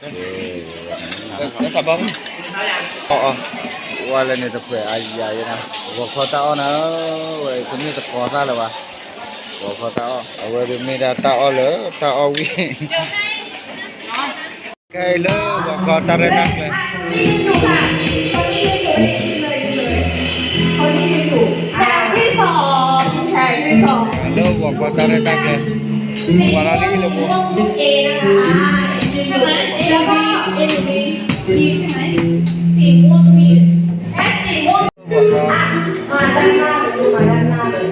အီၣ်အီၣ်, ဝဲလၢန့ၣ်တဖျၢၣ်အယၤယဲနၤ, ဂီၤခီတၢ်အီၣ်နၤ, ဝဲတမ့ၢ်တကိးသၣ်လၢၤဘၣ်, ဂီၤခီတၢ်အီၣ်, အဝဲဒၣ်မ့ၢ်ဒၣ်တၢ်အီၣ်လၢတၢ်အီၣ်ဝံၤ ခဲအံၤလၢဂီၤခီတၢ်ရဲၣ်တၢ်ကျဲၤ แถวที่สอง แถวที่สอง လၢဂီၤခီတၢ်ရဲၣ်တၢ်ကျဲၤ ဝဲဒၣ်လၢဟံၣ်လၢပူၤ แล้วก็ A อยู่ใน B ใช่ไหม สีม่วงมี และสีม่วง มาด้านหน้าเลยลูก มาด้านหน้าเลย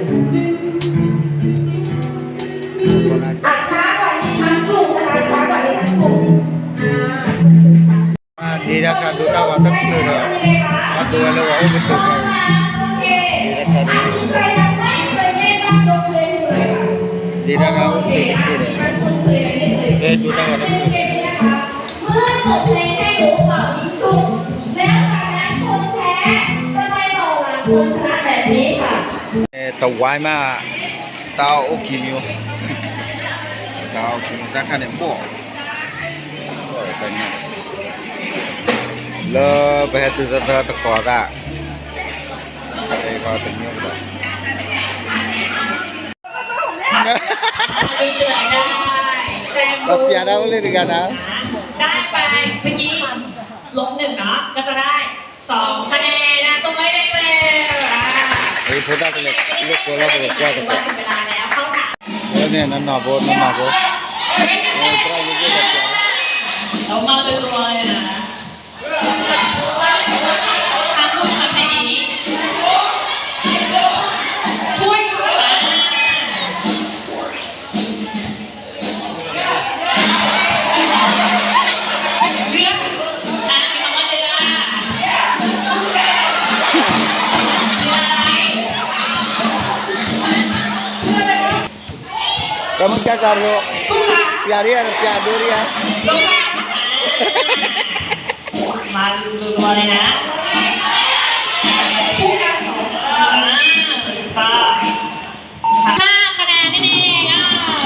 อ่ะ ช้ากว่านี้ทั้งกลุ่มนะคะ ช้ากว่านี้ทั้งกลุ่ม อ่า ဒ့တၢ်ခါဒိတၢ်ဂီၤတဖျၢၣ်ဒီး အဒိဝဲလၢပှၤအိၣ်ကတိၤခါ, ဒ့တၢ်ခါဒိ, ဒ့တၢ်ခါအိၣ်ကတိၤတဖျၢၣ်ဒီး ကဲဒိတၢ်ဂီၤတဖျၢၣ် เมื่อจบเพลงให้หนูเป่ายิงฉุบ แล้วจากนั้นคนแพ้จะไปต่อหลังคนชนะแบบนี้ค่ะ တဝါမး တၢ်အိၣ်ခံမံၤ, တၢ်အိၣ်ခံမံၤ တၢ်ခါန့ၣ်ဘီၣ်, လၢပဟဲတုၤသၢသၢတကိးသၣ်, တမံၤကဒီး ပပျးတၢ်အိၣ်လၢတဂၤနၤ ได้ไปเมื่อกี้ ลบหนึ่งเนาะ ก็จะได้สองคะแนนนะ ตบมือให้เลย ဖိသၣ်ကလဲၤလၢကိးလီၤ ပကကွၢ်တကိး လၢန့ၣ် နနီၢ်ဖိ နနီၢ်ဖိ သရၣ်ယိယိလီၤပျး เรามาโดยรวมเลยนะ ကမုၢ်ကၢ်ကၢ်ရိ ပျးရံ ပျးဒိရံ มารัวๆเลยนะ อ่า ห้าคะแนนนั่นเอง อ่า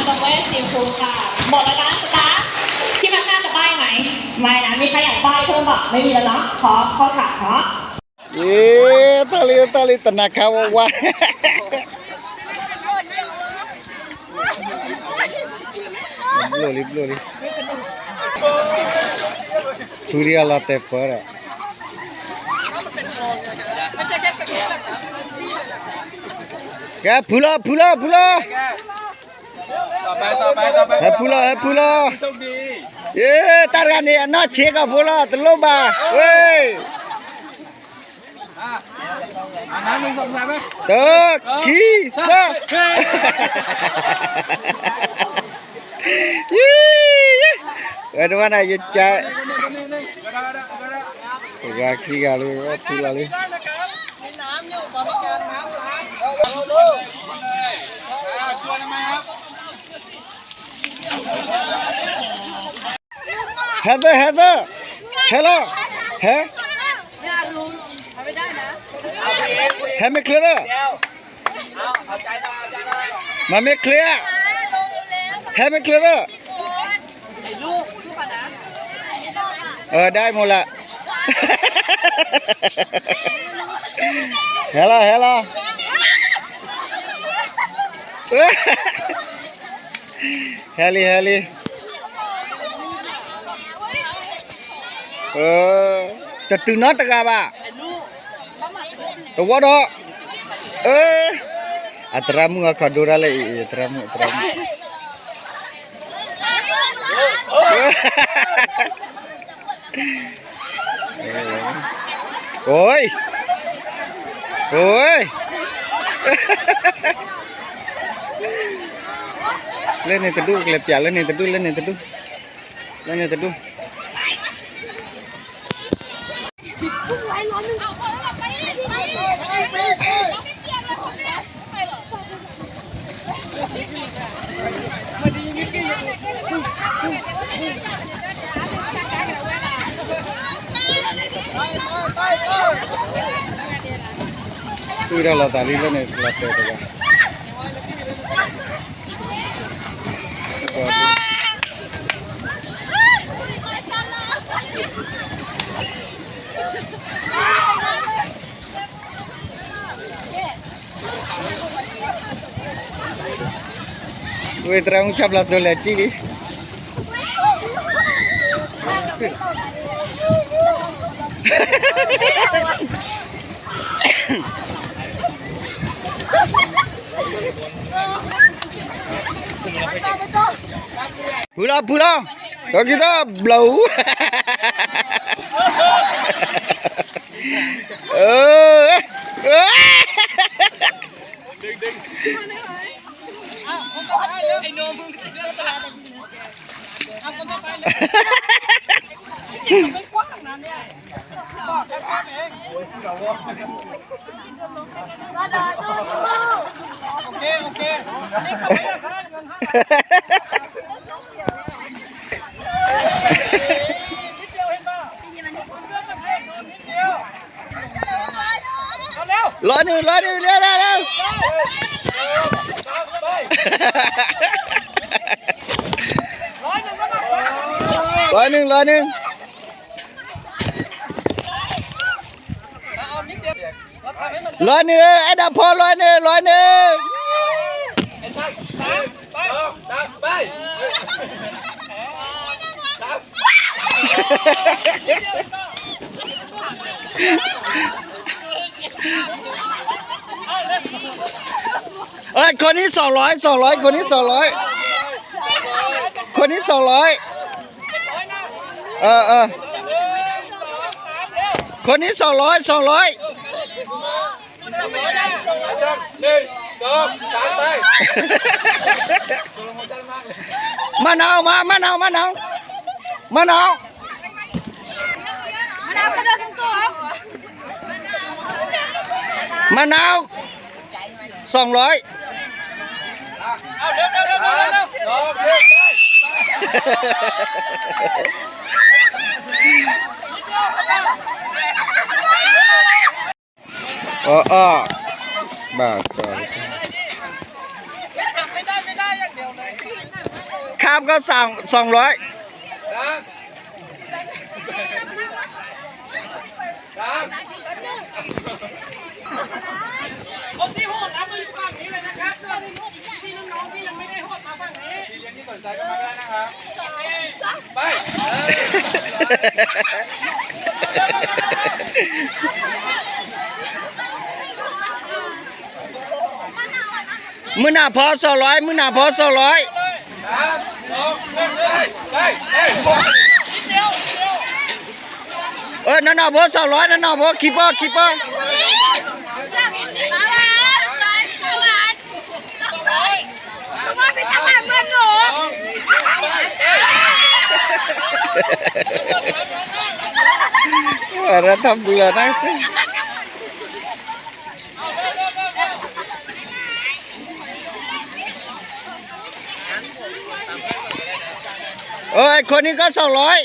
ตบมือให้สีชมพูค่ะ หมดแล้วนะ สตาฟ คิดว่าน่าจะใบ้ไหม ไม่นะ มีใครอยากใบ้เพิ่มเปล่า ไม่มีแล้วเนาะ พร้อม เข้าถามเนาะ เย้ ตาลี ตาลี ตะนาคาวะวะ ဘျိၣ်လံ ဘျိၣ်လံ ဖုဒံအလီၤတဲာ်ပၢဒီး ကဲ ဖုလီၤ ဖုလီၤ ဖုလီၤ ဟဲဖုလီၤ ဟဲဖုလီၤ ယ့ တၢ်တဂၤန့ၣ် အနီၢ်ဆ့ကီၢ်ဖိလီၤ တလိၣ်ဘၣ် ဝ့ၢ် တၢ ခံ သၢ ယံ ဝဲတဝဲနၤ ယကဲ တဂၤခံဂၤလံ ဝဲထူလီၤလံ ဟဲသၢ ဟဲသၢ ဟဲလီၤ ဟဲ ဟဲမ့ၢ်ချ့သၢ မ့မ့ၢ်ချ့ဧါ ဟဲမ့ၢ်ချ့သၢ အၢ ဒါမိၢ်လၢ ဟဲလီၤ ဟဲလီၤ ဟဲလံ ဟဲလံ တတုၤနီတဂၤဘၣ် တဝီဒီး အသရၣ်မုၣ်အခီဒိတၢ်လၢအံၤ သရၣ်မုၣ် သရၣ်မုၣ် အိယ အိယ လၢန့ၣ်တဒူၣ် ကလဲၤပျးလၢန့ၣ်တဒူၣ် လၢန့ၣ်တဒူၣ် လၢန့ၣ်တဒူၣ် ဝံၤဒီးလီၤသးလံလၢန့ၣ် လီၤတဲာ်တဂၤ ကီၢ်ဒူ ကီၢ်ဒူ ဝဲသရၣ်မုၣ် ဆၣ်ဖျါစိလဲၤစံၣ်လံ. ပူၤလီၤ ပူၤလီၤ, ဒီးက့ၤဒီးဘျီၣ်, အၢ, အၢ လီၤနုာ် လီၤနုာ် လၢ လၢ လၢ, လီၤနုာ် လီၤနုာ်, လီၤနုာ် အဲၣ်ဒၣ်ဖီ လီၤနုာ် လီၤနုာ်. เอ้ย คนนี้สองร้อย สองร้อย คนนี้ สองร้อย คนนี้ สองร้อย เออ เออ คนนี้ สองร้อย สองร้อย. မၢ်နီၢ် မၢ်နီၢ် မၢ်နီၢ် မၢ်နီၢ်, မၢ်နီၢ် สองร้อย. အီၣ်အီၣ် ဘၣ်ကီ ข้ามก็สอง สองร้อย. คนที่โหดรับมาอยู่ฝั่งนี้เลยนะครับ ส่วนพี่น้องๆที่ยังไม่ได้โหดมาฝั่งนี้ พี่เลี้ยงที่สนใจก็มาได้นะครับ ไป မုၢ်နၤဖီ สองร้อย, မုၢ်နၤဖီ สองร้อย. เออ นน โบสองร้อย นน โบ keeper keeper. รัฐบุรณะ เออ ไอ้คนนี้ก็สองร้อย.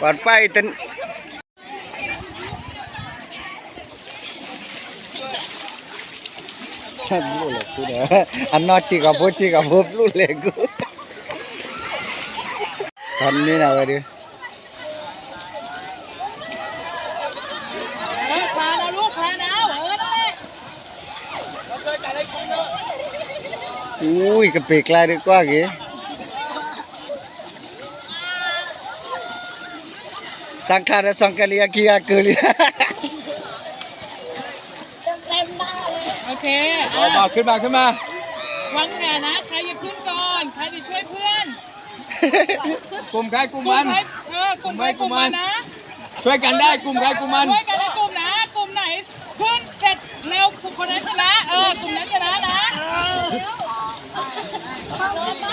ပှၤပၢ်အံၤတ ဘျုးလဲၣ်ကူဒီး အနီၢ်ဆံးကီၢ်ဖိဆံးကီၢ်ဖိဘျုးလဲၣ်ကူ ဖးန့ၢ်နၤဝဲဒုး အူ ကပ့ၤကျါဒုးကွၢ်က့ၤ စၢ်ခါဒီးစီၤကဲလံအခံဂၤကၢၤလံ โอเค เอามา ขึ้นมา ขึ้นมา วางแผนนะ ใครจะขึ้นก่อน ใครจะช่วยเพื่อน กลุ่มใครกลุ่มมัน กลุ่มใคร เออ กลุ่มใครกลุ่มมันนะ ช่วยกันได้ กลุ่มใครกลุ่มมัน ช่วยกันนะกลุ่มนะ กลุ่มไหนขึ้นเสร็จเร็วสุดคนนั้นชนะ เออ กลุ่มนั้นชนะนะ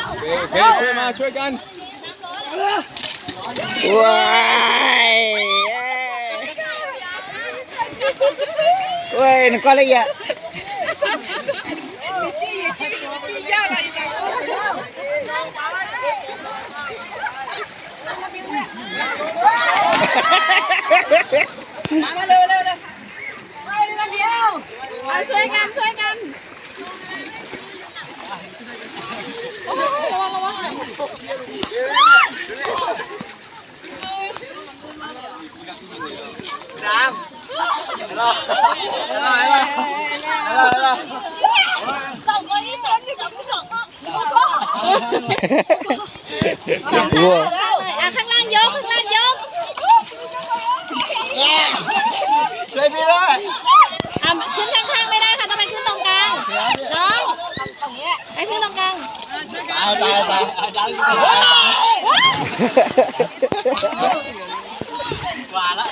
โอเค โอเค ช่วยมา ช่วยกัน ဝဲ ဝဲ နကွၢ်လၢယၤ เอาช่วยกัน ช่วยกัน โอ้ย ระวัง ระวัง อ่ะ ข้างล่างยก ข้างล่างยก ช่วยพี่ด้วย อ่ะ ขึ้นข้างๆ ไม่ได้ค่ะ ต้องไปขึ้นตรงกลาง น้อง ไปขึ้นตรงกลาง ตาย ตาย ตาย กว่าละ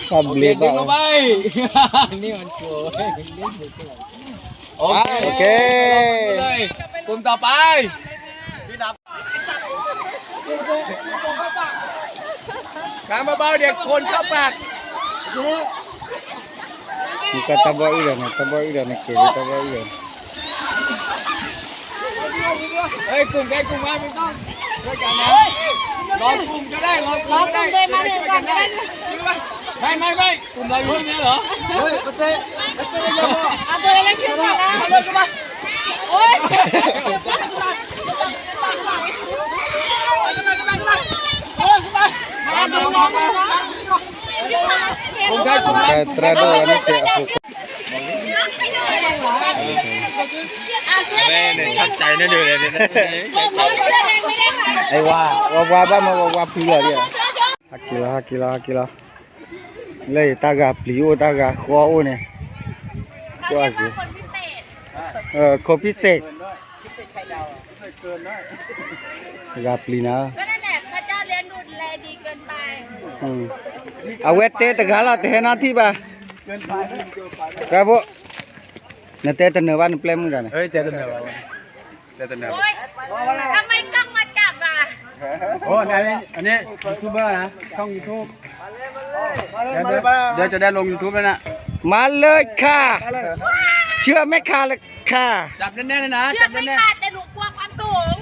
ทำเบรก โอเค ได้ ดึงเข้าไป นี่มันกลัวเว้ย มันเล่นเบรกก่อน โอเค โอเค กลุ่มต่อไป กางเบาๆ เดี๋ยวคนเข้าปาก မ့ၢ်ကတၢ်ဘီအုၣ်ဒီးန့ၣ် တၢ်ဘီအုၣ်ဒီးန့ၣ် က့ၤလၢတၢ်ဘီအုၣ်ဒီးန့ၣ် เฮ้ย กลุ่มใครกลุ่มมันไม่ต้อง ช่วยกันนะ รอกลุ่มก็ได้ รอกลุ่มก็ได้ รอกลุ่มด้วย มาเลย ก่อนก็ได้ ไม่ ไม่ ไม่ กลุ่มเราอยู่ตรงนี้เหรอ เฮ้ย ไปเตะ ไปเตะเลย เอาตัวเล็กขึ้นก่อนนะ เอาเลย ขึ้นมา โอ๊ย กลุ่มใครกลุ่มมัน กลุ่มใครกลุ่มมัน အဝဲန့ၣ် ဆပ်းစၢ်န့ၣ်ဒုးလဲၣ်န့ၣ် အဝၤ ဝၤဝါဘၣ်မ့ၢ်ဝၤဝါဖုလီၤဒ် ဟးက့ၤလီၤ ဟးက့ၤလီၤ ဟးက့ၤလီၤ လၢတၢ်ဂၤပျံၤအိၣ် တၢ်ဂၤဃီအိၣ်န့ၣ် ကွၢ်က့ၤ คนพิเศษ ဂၤပျံၤနၤ အဝဲတဲတဂၤလီၤ တဟဲနီထံၣ်ဘၣ် ကဲဖိ နတဲတနၢၤဘၣ် နပျဲၢ်မုၢ်တဂၤန့ၣ် တဲတနၢၤဘၣ် တဲတနၢၤဘၣ် ทำไมกล้องมาจับอ่ะ โอ้ อันนี้ อันนี้ ยูทูบเบอร์นะ ช่อง YouTube เดี๋ยวจะได้ลง YouTube แล้วนะ มาเลยค่ะ เชื่อแม่ค้าเลยค่ะ จับแน่นๆเลยนะ เชื่อ จับแน่นๆ ค่ะ แต่หนูกลัวความสูง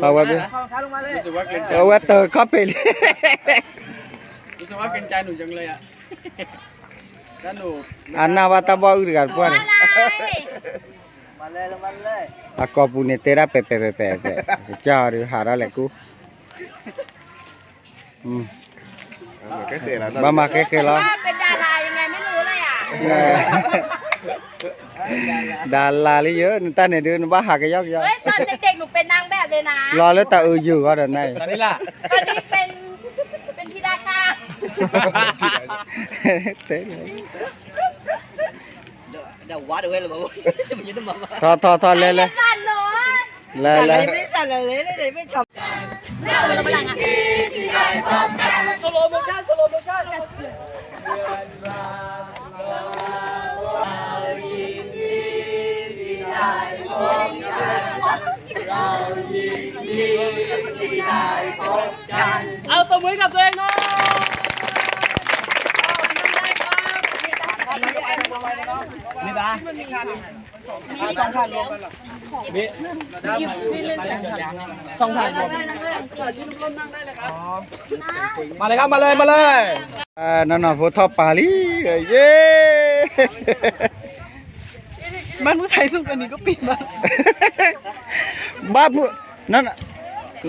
เอาไว้ดิ รู้สึกว่าเกรงใจ เอาไว้เติมเข้าไปเลย รู้สึกว่าเกรงใจหนูจังเลยอะ แล้วหนู အနၢ်ဘၣ်တၢ်ဘီအုၣ်တဂၤတပှၢ်န့ၣ် အကိာ်ပူၤန့ၣ်တဲဒၣ်ပဲာ်ပဲာ်ပဲာ်ပဲာ်ပဲာ် ကစၢ်အီၤဒုးဟးထီၣ်လဲၤကူ ဘၣ်မၤဃဲဃဲလီၤ เป็นดารายังไงไม่รู้เลยอ่ะ ดาราလံယဲ နတၢ်န့ၣ်ဒုး နဘၣ်ဟးကယီကယီ เฮ้ย ตอนเด็กๆ หนูเป็นนางแบบเลยนะ လီၤလၢတၢ်အုးယုၢ်ဂီၢ်ဒီးနၤ ตอนนี้ล่ะ ตอนนี้เป็น เป็นธิดาค่ะ တဲ ထီၣ်ထီၣ်ထီၣ် လဲၤလဲၤ လဲၤလဲၤ เอาตบมือให้กับตัวเองหน่อย นี่นะ สองพันรวมกันเหรอ นี่ สองพันรวม มาเลยครับ มาเลย มาเลย နီၢ်နီၢ်ဖိထီၣ်ပာ်လံ เย้ บ้านผู้ชายสูงกว่านี้ก็ปีนมา บ้านผู้ นั่นน่ะ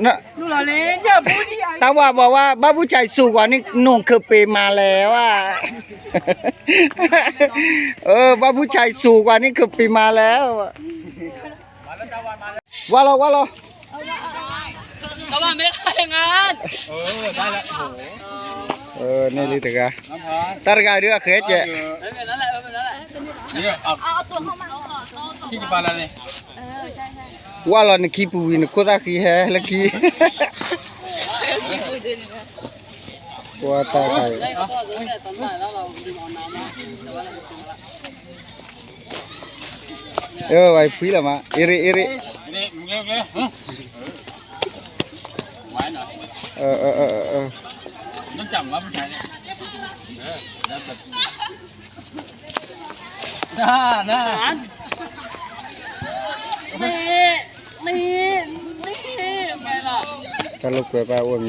นั่น หนูล้อเล่น อย่าพูดที่ไอ้ ตาว่าบอกว่าบ้านผู้ชายสูงกว่านี้หนุ่มเคยปีนมาแล้วอะ เออ บ้านผู้ชายสูงกว่านี้เคยปีนมาแล้วอะ ว่าเรา ว่าเรา ตะวันไม่ได้อย่างนั้น เออ ได้แล้ว โอ้โห เออ นี่ลิตรกะ น้องพอ ตารกะเดือเขยเจ เออ นั่นแหละ เออ นั่นแหละ นี่เอา เอาตัวเข้ามา ที่จะปาอะไรเนี่ย ဝၢ်လီၤနခံပူၤဝံၤ နခိၣ်သၣ်ဃံဟဲလၢခံ ကွၢ်တၢ်ခါအံၤ เออ ไหวพริบละมะ เอริ เอริ เออ เออ เออ เออ เออ ต้องจับว่าผู้ชายเนี่ย เออ แล้วแบบ น่า น่า นี่ นี่ นี่ ไงล่ะ တၢ်လိာ်ကွဲပၢ်အိၣ်မံၤ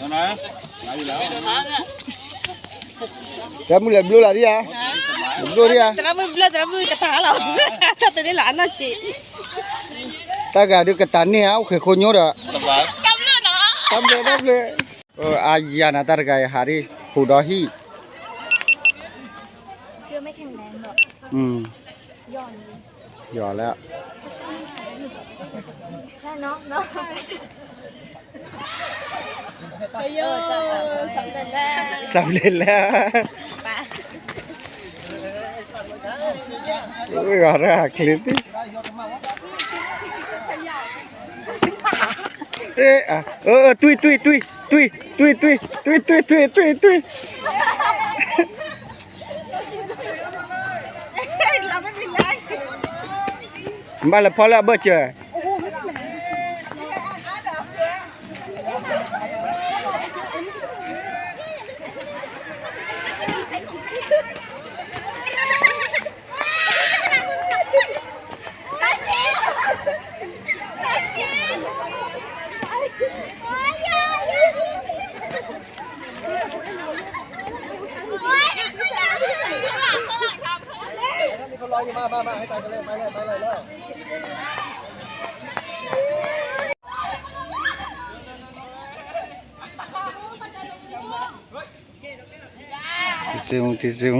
မံၤ တၢ်မုၢ်လဲၤဘျိလၢဒ်ဧါ ဘျိဒံးဧါ, သရၣ်မုၣ်ဘျၢ သရၣ်မုၣ်ကတၢ်လီၤ, တၢ်တန့ၢ်လီၤအနီၢ်ဆံး, တၢ်ဂၤဒုးကတၢ်န့ၢ်ဧါ အိၣ်ဃဲၤခိညိဒီး, တၢ်ဘျၢ တၢ်ဘျၢ, အါယၤနၤ တၢ်တဂၤအံၤဟးဒံး ဟူးဒီးဟံၣ်, ယီၤလၢ စးဘျ့လဲၣ်, ဂီၤရၣ်ချ့သ့, တွံၢ်တွံၢ်တွံၢ်တွံၢ်တွံၢ်တွံၢ်တွံၢ်တွံၢ်တွံၢ်တွံၢ်တွံၢ်တွံၢ်, ဘၣ်လၢဖီလၢအဘၢၣ်စၢၤ, တစူ, တစူ,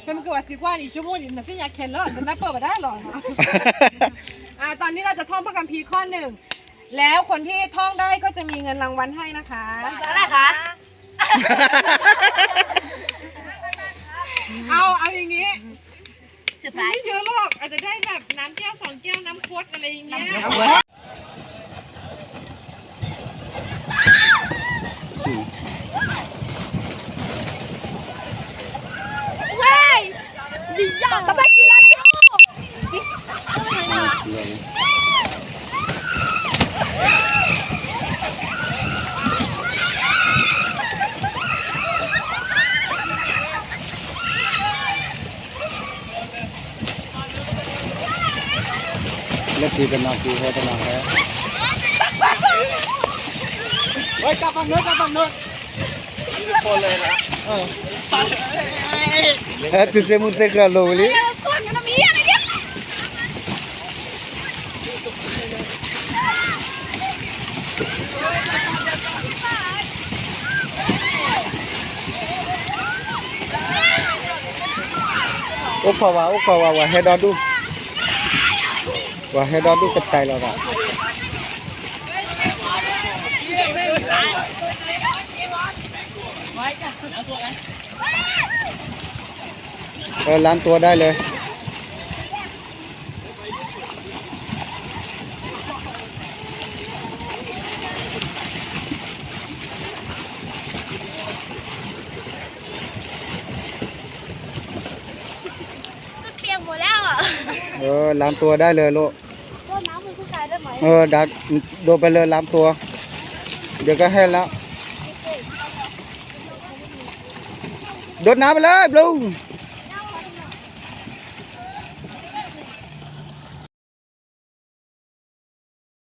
ဖဲမ့ၢ်ကဝဲစံးကွၢ်န့ၣ် ဆိကမိၣ်န့ၣ် နသ့ၣ်ညါခဲလၢာ် နနၢ်ပၢၢ်ဝဲဒၣ်လီၤ. อ่า ตอนนี้เราจะท่องพระคัมภีร์ข้อหนึ่ง แล้วคนที่ท่องได้ก็จะมีเงินรางวัลให้นะคะ เท่าไหร่คะ เอา เอาอย่างนี้ เซอร์ไพรส์ ไม่เยอะหรอก อาจจะได้แบบน้ำแก้วสองแก้ว น้ำคดอะไรอย่างเงี้ย လၢခံတနီၤခံဟဲတနီၤဟဲ, ဟဲတုၤသ့ၣ်မုၢ်သ့ၣ်ကျၢၤလိာ်ဝံၤလံ. အိၣ်ခိးဝဲ အိၣ်ခိးဝဲ ဝဲဟဲဒီဒူၣ်, ဝဲဟဲဒီဒူၣ်ကတဲာ်လီၤဒီး เออ ล้างตัวได้เลย เปียกหมดแล้วอ่ะ เออ ล้างตัวได้เลยลูก เออ โดนไปเลย ล้างตัว เดี๋ยวก็แห้งแล้ว โดดน้ำไปเลย บลู